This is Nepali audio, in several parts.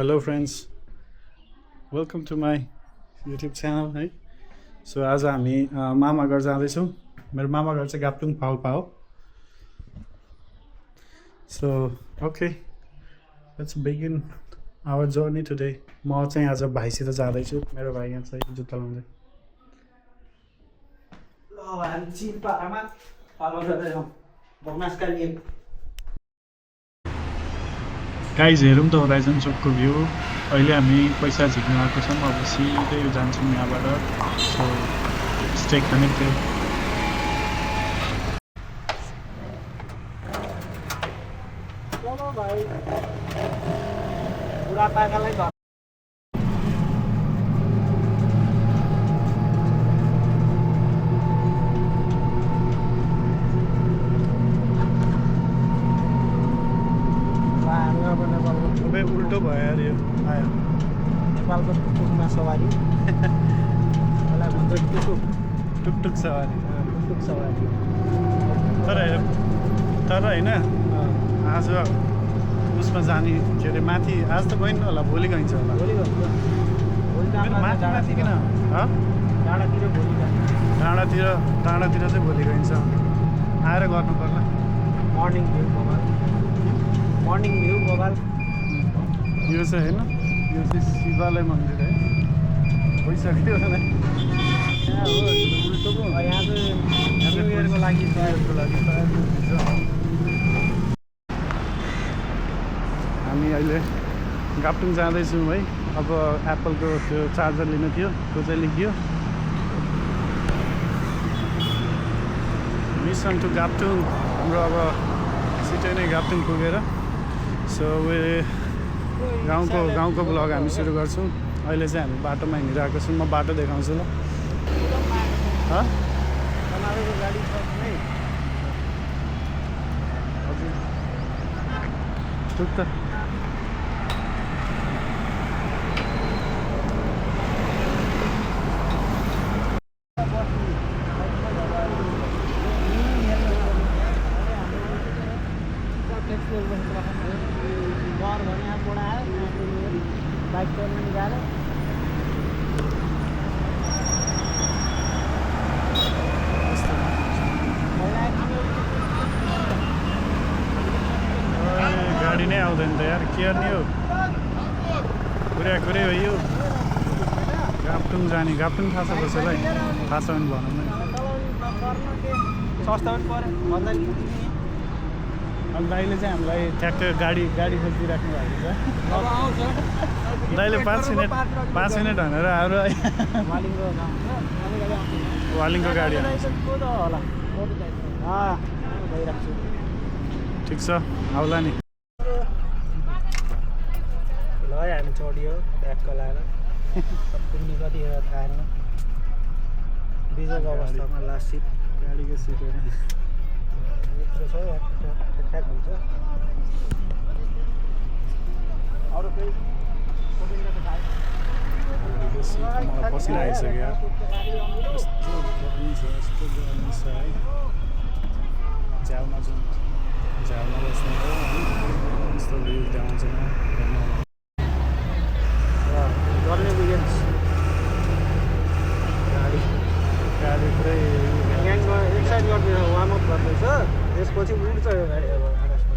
Hello friends, welcome to my YouTube channel है। सो आज हामी मामा घर जाँदैछौँ। मेरो मामा घर चाहिँ गाप्टुङ पाल्पा हो। So okay, let's begin our journey today. म चाहिँ आज भाइसित जाँदैछु। मेरो भाइ यहाँ चाहिँ जुत्ता लाउँदै। गाइज हेरौँ त होराइजन चोकको भ्यू। अहिले हामी पैसा झिक्न आएको छौँ। अब सिधै जान्छौँ यहाँबाट। So stay connected. सबै उल्टो भयो यार, यो आयो नेपालको टुकटुकमा सवारी मलाई भन्छ टुकटुक सवारी। टुकटुक सवारी तर होइन, आज उसमा जाने के अरे माथि। आज त गइन्न होला, भोलि गइन्छ होला। भोलि माथि माथि किन डाँडातिर भोलि डाँडातिर चाहिँ भोलि गइन्छ। आएर गर्नु पर्ला। मर्निङ भ्यू बबाल। यो चाहिँ होइन, यो चाहिँ शिवालय मन्दिर है। भइसक्यो होला। यहाँ हो उल्टोको। यहाँ चाहिँ न्यु इयरको लागि हामी अहिले गाप्टुङ जाँदैछौँ है। अब एप्पलको त्यो चार्जर लिनु थियो, त्यो चाहिँ लिखियो मिसन टु गाप्टुङ। हाम्रो अब छिटै नै गाप्टुङ पुगेर सो गाउँको ब्लग हामी सुरु गर्छौँ। अहिले चाहिँ हामी बाटोमा हिँडिरहेको छौँ। म बाटो देखाउँछु ल। गाडी छ नै हजुर ठुक त। घर भने यहाँ बढायो बाइक चढ्नु निकाल्यो। गाडी नै आउँदैन त यार, के गर्ने हो। कुरै हो यो। गाप्टुङ जाने, गाप्टुङ थाहा छ कसैलाई? थाहा छ भने भनौँ न। सस्ता पनि पऱ्यो भन्दा नि। अनि दाइले चाहिँ हामीलाई ठ्याक्क गाडी खोजिदिइराख्नु भएको छ। दाइले 5 मिनट भनेर हाम्रो वालिङको गाडी ठिक छ, आउला नि। ल हामी चढ्यो ब्यागको लाएर। पुग्ने कतिखेर थाहा छैन। बिजोको अवस्थामा लास्ट सिट। गाडीको सिटहरू यत्रो छ, ठ्याक हुन्छ। अरू केही मलाई पसिना आइसक्यो यार। यस्तो गर्मी छ, यस्तो गर्मी छ है। झ्यालमा बस्नु हो है। यस्तो भ्यू देखाउँछ म हेर्नु। गर्ने बिगेन्स गाडी पुरै यहाँको एक साइड गर्दैछ, वार्मअप गर्दैछ। त्यसपछि उड्छ यो गाडी अब आकाशमा।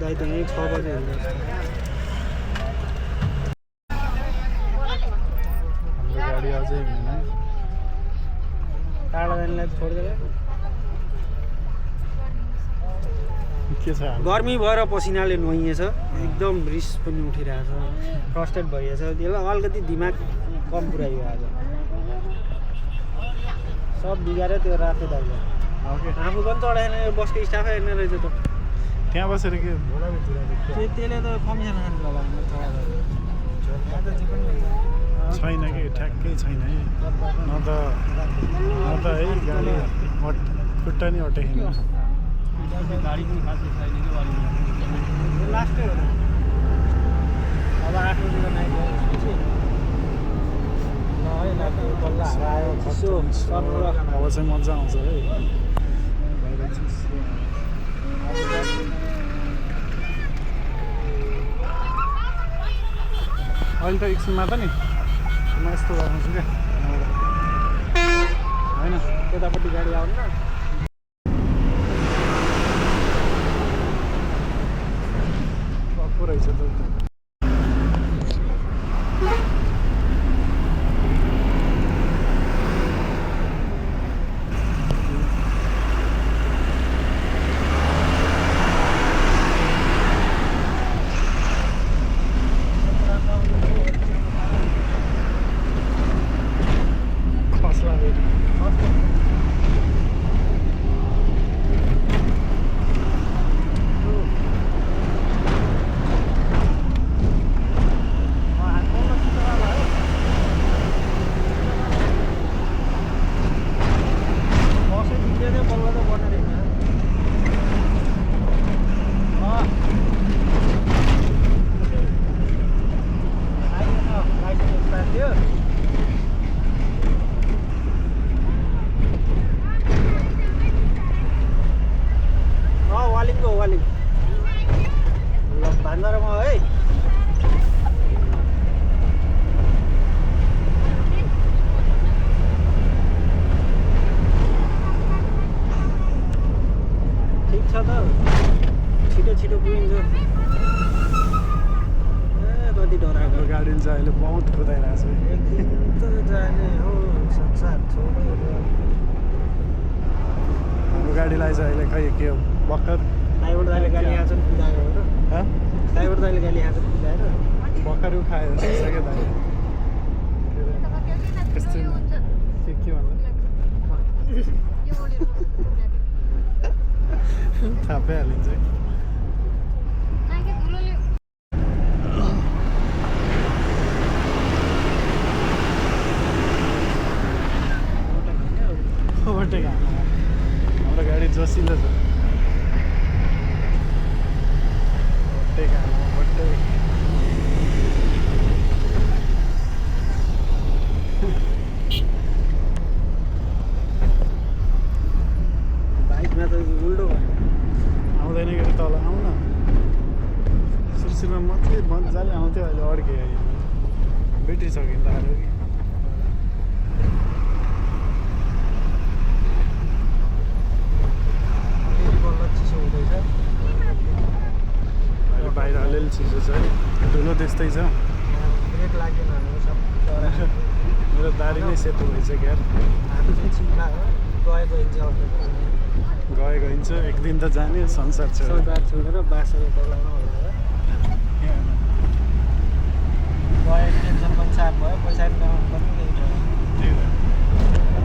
दाइ त यहीँ 6 बजे हिँड्दैछ। हाम्रो गाडी अझै हिँड्दैन। टाढा जानेलाई छोडिदिएर के छ गर्मी भएर पसिनाले नुहाइएछ। एकदम रिस पनि उठिरहेछ, फ्रस्ट्रेट भइएछ। त्यसलाई अलिकति दिमाग कम पुऱ्यायो आज। सब बिगाऱ्यो त्यो रातो दाइले। आफू पनि चढाएन, यो बसको स्टाफै हेर्ने रहेछ त। त्यहाँ बसेर के त्यसले त कमिसन खानु होला छैन कि ठ्याक्कै छैन है। न त है गाडी खुट्टा नि अटेन। गाडी पनि खासै छैन कि लास्टै हो। अब 8 बजीको नाइट गएपछि है लाग्यो बल्ल हावा आयो चिसो समुद्र अब चाहिँ मजा आउँछ है बाहिर चिसो अहिले त एकछिनमा त नि म यस्तो गर्छु क्या होइन त्यतापट्टि गाडी आउनु न गएको रहेछ त छिटो पुगिन्छ कति डराएको गाडी चाहिँ अहिले बहुत कुदाइरहेको छ एकदिन त जाने हो संसार छोडेर हाम्रो गाडीलाई चाहिँ अहिले खै के हो भर्खर ड्राइभर दाइले गाली खान्छ नि कुदाएको हो हँ ड्राइभर दाइले गाली खान्छ नि कुदाएर भर्खर खायो सक्यो दाइ कस्तो के भन्दा थाहा पाइहालिन्छ ओभरटेक हाम्रो गाडी जोसिलो छ ओभरटेक ओभरटेक बाइकमा त उल्टो आउँदैन कि तल आउन सुरुमा मात्रै मजाले आउँथ्यो अहिले अड्के बिटिसक्यो त आयो कि अहिले बाहिर अलिअलि चिसो छ है धुलो त्यस्तै छ ब्रेक लाग्दैन हाम्रो सब मेरो दारी नै सेतो भइसक्यो यार हामी चाहिँ चिप्ला हो गएको हिँड्छ गएको हिँड्छ एक दिन त जाने संसार छ संसार छोडेर बाँसहरू बोलाउनु गएको टेन्सन पनि साफ भयो पैसा पनि कमाउनु पनि केही भयो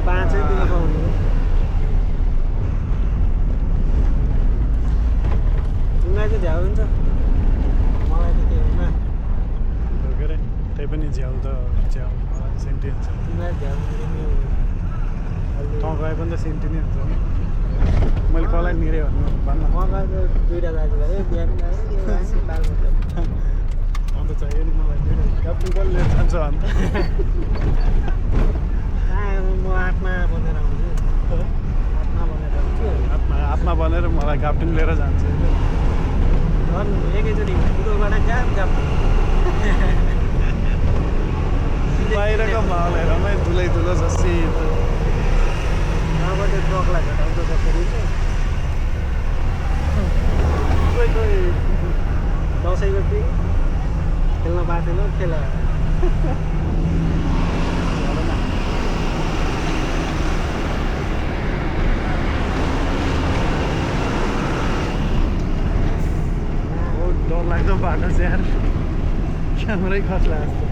5 दिन पाउनु तिमीलाई चाहिँ झ्याउ हुन्छ मलाई त के हुन्न के अरे त्यही पनि झ्याउ त झ्याउ मलाई सेन्टी हुन्छ तिमीलाई झ्याउ तँ गए पनि त सेन्टी नै हुन्छ मैले कसलाई निरेँ भन्नु म गएको दुईवटा दाजुभाइ बिहान गएर अन्त चाहियो नि मलाई क्याप्टन कसले लिएर जान्छ अन्त म आत्मा बनेर आउँछु आत्मा बनेर आउँछु आत्मा बनेर मलाई क्याप्टन लिएर जान्छ झन् एकैचोटि कुरोबाट जाम बाहिरको माहौल हेरमै धुलै धुलो छ शीत यहाँबाट ट्रकलाई घटाउँछ कसरी कोही कोही दसैँको टिम खेल्न पाएको थिएन खेला डरलाग्दो बाटो चाहिँ यार क्यामेरै खस्ला जस्तो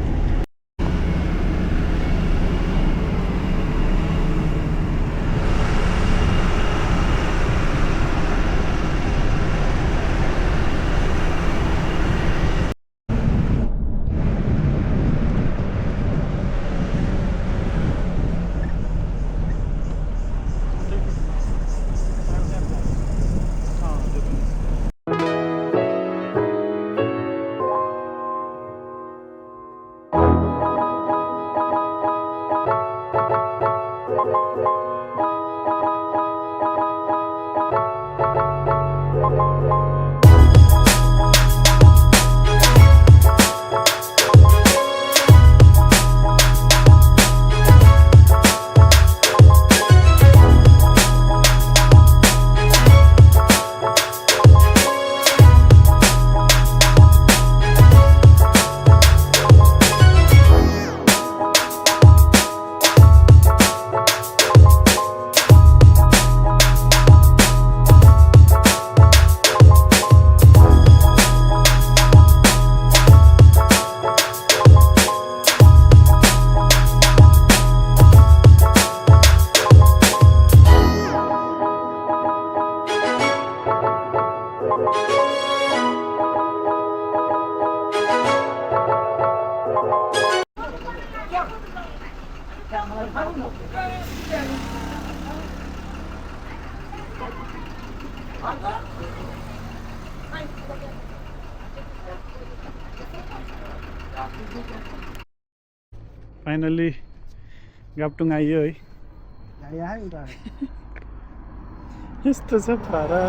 फाइनली गापटुङ आइयो है। यस्तो छ फारा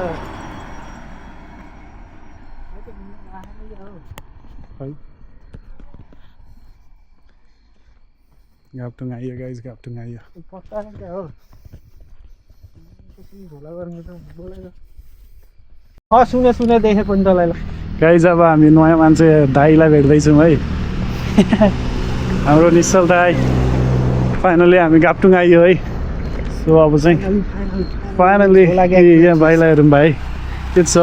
गापटुङ आइयो गाइज, गापटुङ आइयो। सुने सुने देखे पनि तँलाई ल। गाइज अब हामी नयाँ मान्छे दाईलाई भेट्दैछौँ है। हाम्रो निश्चल दाई फाइनली हामी गापटुङ आइयो है। सो अब चाहिँ फाइनली यहाँ भाइलाई हेरौँ भाइ के छ।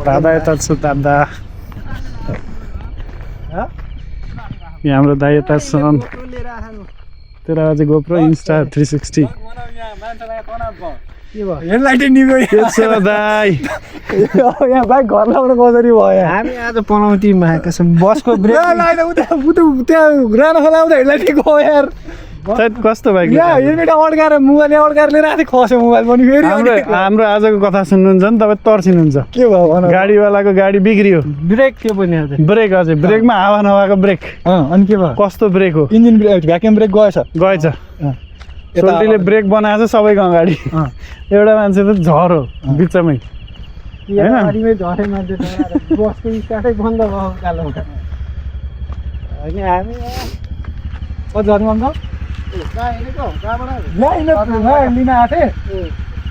दादा यता छु दादा, यहाँ हाम्रो दाई यता छन्। तेरो अझै गोप्रो इन्स्टा 360 हेडलाइटै निभ्यो के छ दाई। यहाँ बाइक घर लगाउनु कसरी भयो? हामी आज पनौतीमा कसम बसको ब्रेक त्यहाँ राणा खोला आउँदा हेडलाइट गयो यार। कस्तो बाइक हेलमेट अड्काएर मोबाइल अड्काएर लिएर आएको खस्यो मोबाइल पनि फेरि। हाम्रो आजको कथा सुन्नुहुन्छ नि तपाईँ तर्सिनुहुन्छ। के भयो गाडीवालाको गाडी बिग्रियो, ब्रेक के पनि आज ब्रेक अझै ब्रेकमा हावा नभएको ब्रेक। अनि के भयो? कस्तो ब्रेक हो? इन्जिन ब्रेक भ्याक्युम ब्रेक गएछ। सोल्टीले ब्रेक बनाएको छ सबैको अगाडि। एउटा मान्छे त झरो बिचमै बसको स्टार्टै बन्द भयो कालो। होइन हामी लिन आएको थिएँ।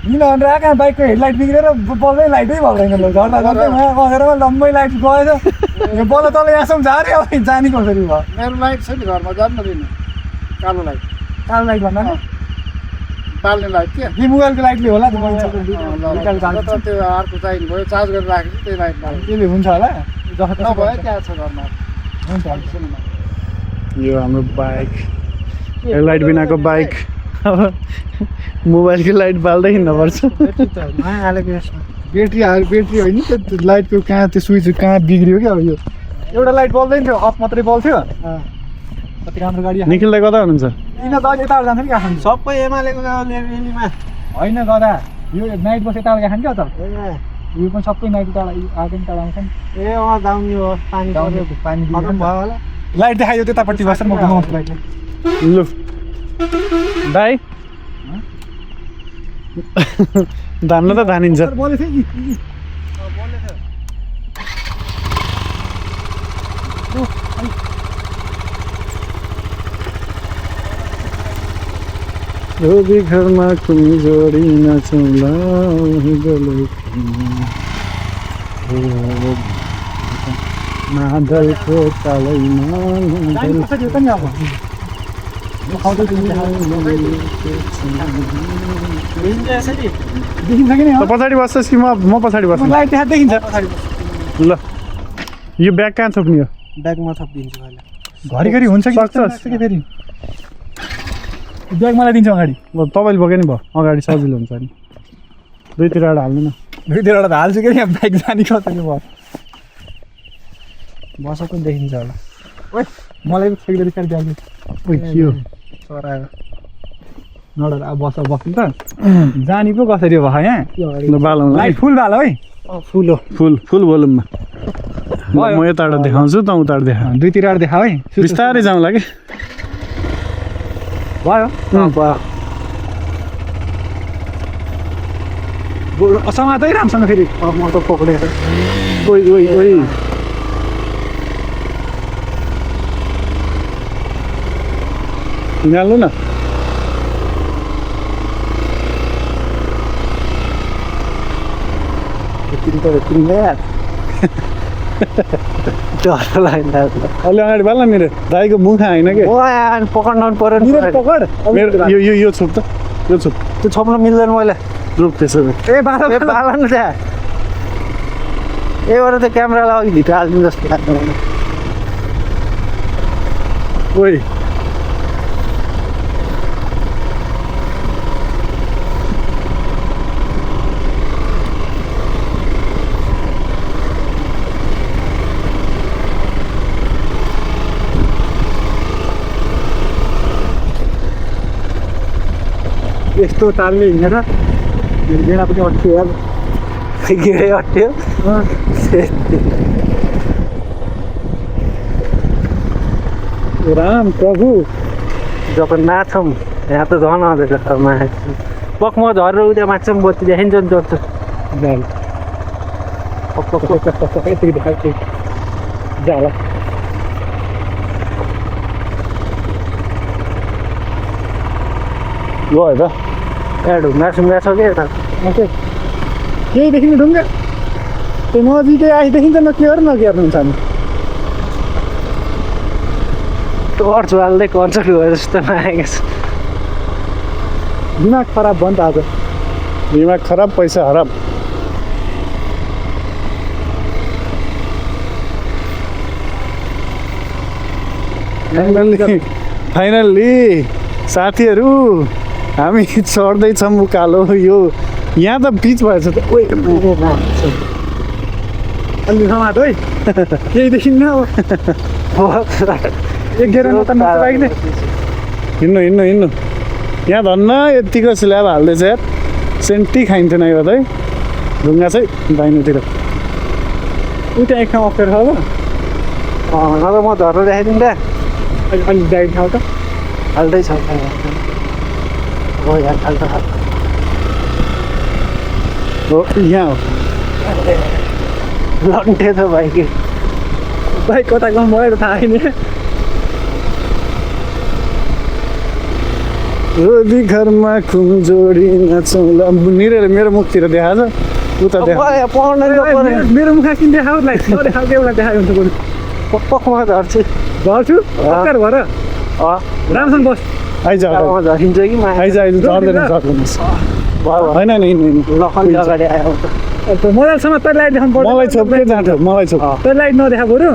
लिन भनेर आएको बाइकको हेडलाइट बिग्रेर बल्दै लाइटै भएन। झर्दा झर्दै बसेर लम्बै लाइट गएछ। बल्ल तल यहाँसम्म झाऱ्यो। अब जाने कसरी भयो? मेरो लाइट छ नि घरमा, जानु न दिनु कालो लाइट। कालो लाइट भन्दा नि बाल्ने लाइट के यो मोबाइलको लाइटले होला नि। त्यो अर्को चाहिने भयो, चार्ज गरेर राखेको त्यही लाइट बाल्नु त्यसले हुन्छ होला। नभए त्यहाँ छ घरमा। हुन्छ यो हाम्रो बाइक हेडलाइट बिनाको बाइक। अब मोबाइलको लाइट बाल्दै हिँड्नुपर्छ। ब्याट्री होइन त्यो लाइटको कहाँ त्यो स्विच कहाँ बिग्रियो क्या। अब यो एउटा लाइट बल्दैन थियो, अफ मात्रै बल्थ्यो। कति राम्रो गाडी। निखिल दाइ कता हुनुहुन्छ? यिनीहरू त अहिले यताबाट जान्छ नि काठमाडौँ। सबै एमालेको होइन गदा यो नाइट बस यताबाट गएको क्या त। यो पनि सबै नाइट टाढा आएको नि टाढा आउँछ नि। ए दाउने हो पानी पानी भयो होला। लाइट देखायो त्यतापट्टि बसेर म घुमाउँछु लाइटले। लु दाइ धान्न त धानिन्छ। बोलेको थियो कि रोबी घरमा कुनै जोडी नचौला मादलको तालैमा पछाडि बस्छस् कि म पछाडि बस्छु? लाइट त्यहाँ देखिन्छ पछाडि। ल यो ब्याग कहाँ थप्ने हो? ब्यागमा थपिदिन्छु घरिघरि हुन्छ कि फेरि ब्याग मलाई दिन्छ अगाडि। तपाईँले बोके नि भयो अगाडि सजिलो हुन्छ नि। दुईतिरबाट हाल्नु न। दुईतिरबाट त हाल्छु कि यहाँ ब्याग जाने कसरी भयो? बसेको देखिन्छ होला। ओइ मलाई पनि छेक्दै बिस्तारै ब्याग ओइ के हो चराएर नडर। अब बस्नु त जाने पो कसरी भयो यहाँ? ल बालौँ लाइट फुल बाल है। फुल हो फुल भोल्युममा। म यताबाट देखाउँछु त उताबाट देखा। दुईतिरबाट देखाऊ है। बिस्तारै जाउँला कि भयो भयो समातै राम्रोसँग फेरि म त पक्रेर। ओइ ओइ ओइ निकाल्नु न। अलि अगाडि बाल्न मेरो दाइको मुखा होइन कि पक्र्नु पर्यो। पकड मेरो यो छोप त यो छोप त्यो छोप्नु मिल्दैन मैले। रुख त्यसो भए ए बाल न त्यहाँ यहीबाट त्यो क्यामेरालाई अघि भित्र हालिदिनु जस्तो लाग्छ मलाई। ओइ यस्तो तालले हिँडेर गेडा पनि अट्थ्यो यार। गिरे अट्यो राम प्रभु जगन्नाथम यहाँ त झन् अझै पक्क म झरेर उता माछा बत्ती देखिन्छ नि जस्तो यतिकै देखाएको जाला गयो त यहाँ ढुङ्गा सुङ्गा छ क्या यता केही देखिने ढुङ्गा त्यो नजिकै आइ देखिन्छ न के गर्नु हुन्छ हामी टर्च बाल्दै कन्सर्ट भयो जस्तो लागेको छ दिमाग खराब भयो नि त आज दिमाग खराब पैसा खराब फाइनल्ली साथीहरू हामी चढ्दैछौँ उकालो यो यहाँ त बिच भएछ त अलि समात है केही देखिन्न अब एक गेरमा त नलाग्ने हिँड्नु यहाँ धन्न यतिको स्ल्याब हाल्दैछ यार सेन्टी खाइन्थेन यो त है ढुङ्गा चाहिँ दाहिनेतिर उता एक ठाउँ अप्ठ्यारो छ नत्र म झरेर देखाइदिउँ त अलिक दाहिने ठाउँ त हाल्दैछ हो यहाँ खाल्छ हो यहाँ हो लन्टे त भाइ कि भाइ कता गाउँ भयो त थाहा छैन रोदी घरमा खुम जोडी नाचौँ ल निरेर मेरो मुखतिर देखाएको छ उता देखा पढ्न मेरो मुख किन देखाऊ नदेखाएको एउटा देखाएको हुन्छ बरु पक्कमा झर्छु झर्छु पक्कार भएर राम्रोसँग बस आइज झरिन्छ कि आइज झर्दैन झर्नुहोस् होइन लखन अगाडि आयो मोबाइलसम्म तैँले लाइट देखाउनु पर्छ मलाई छोप के जान्छ मलाई छोप तैँले लाइट नदेखा बरु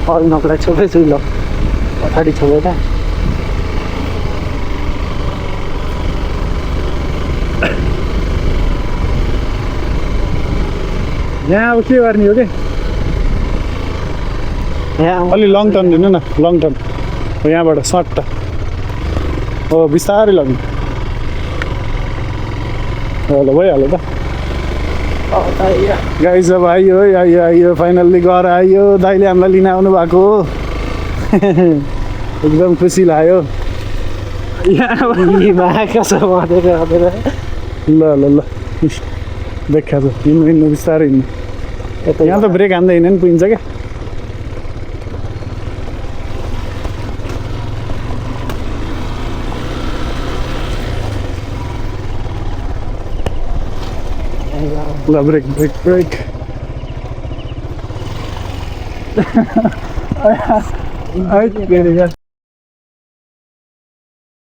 अरू नक्लाई छोपै छु ल पछाडि छोपे त यहाँ अब के गर्ने हो कि यहाँ अलि लङ टर्न दिनु न लङ टर्न हो यहाँबाट सट्ट हो बिस्तारै लग्नु हो ल भइहाल्यो त गाइस अब आइयो फाइनल्ली घर आइयो दाइले हामीलाई लिन आउनु भएको एकदम खुसी लाग्यो ल देखा छ हिँड्नु बिस्तारै हिँड्नु यहाँ त ब्रेक हान्दा हिँड्यो नि पुगिन्छ क्या ल ब्रेक